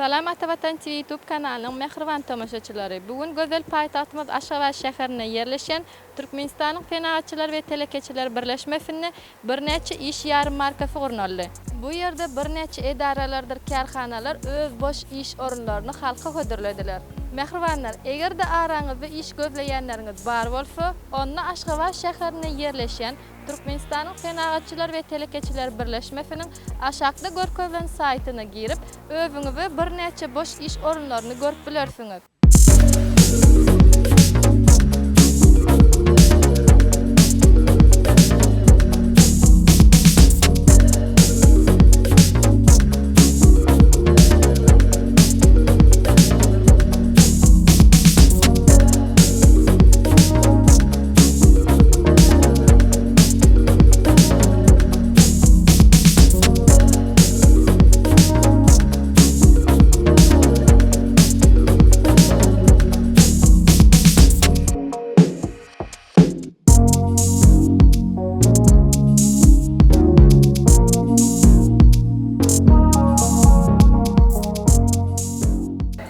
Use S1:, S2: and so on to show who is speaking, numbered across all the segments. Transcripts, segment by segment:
S1: Salam Atavatan TV YouTube kanalynyň mähriban tomaşaçylary! Bu gün gözel paýtagtymyz Aşgabat şäherinde ýerleşýän Türkmenistanyň Senagatçylar we telekeçiler birleşmesinde birnäçe iş ýarmarkasy gurnaldy. Bu ýerde birnäçe edaralardyr kärhanalar öz boş iş orunlaryny halka hödürlediler. Mähribanlar, eger-de araňyzda iş gözleýänleriňiz bar bolsa, onda Aşgabat şäherinde ýerleşýän Türkmenistanyň Senagatçylar we telekeçiler birleşmesiniň aşakda görkezilen saýtyna girip, özüňize birnäçe boş iş orunlaryny görüp bilersiňiz.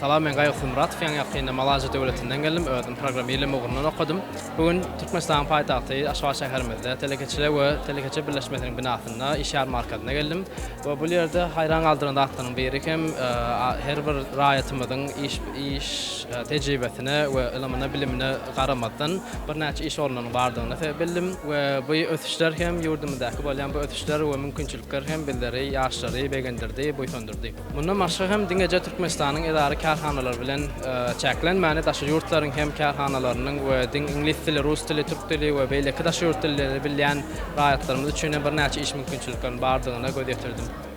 S2: Salam men Gaýgysyz Muratow ýaňy ýakynda Malaýziýa döwletinden geldim özüm programmirleme ugrundan okadym. Bu gün Türkmenistanyň paýtagty Aşgabat şäherimizde Telekeçiler we telekeçi birleşmesiniň binasynda iş ýarmarkasyna geldim we bu ýerde haýran galdyran zatlaryň biri hem her bir raýatymyzyň iş iş tejribesine we ylymyna bilimine garamazdan birnäçe iş orunlarynyň bardygyny bildim we bu ösüşler hem ýurdumyzdaky bolýan bu ösüşler we mümkinçilikler hem bizleri ýaşlary begendirdi, buýsandyrdy. Mundan başga hem diňeje Türkmenistanyň edara-kärhanalary bilen çäklenmäni daşary ýurtlaryň hem kärhanalarynyň we diň iňlis dili, rus dili, türk dili we beýleki daşary ýurt dillerini bilýän raýatlarymyz üçin hem birnäçe iş mümkinçilikleriniň bardygyna göz ýetirdim.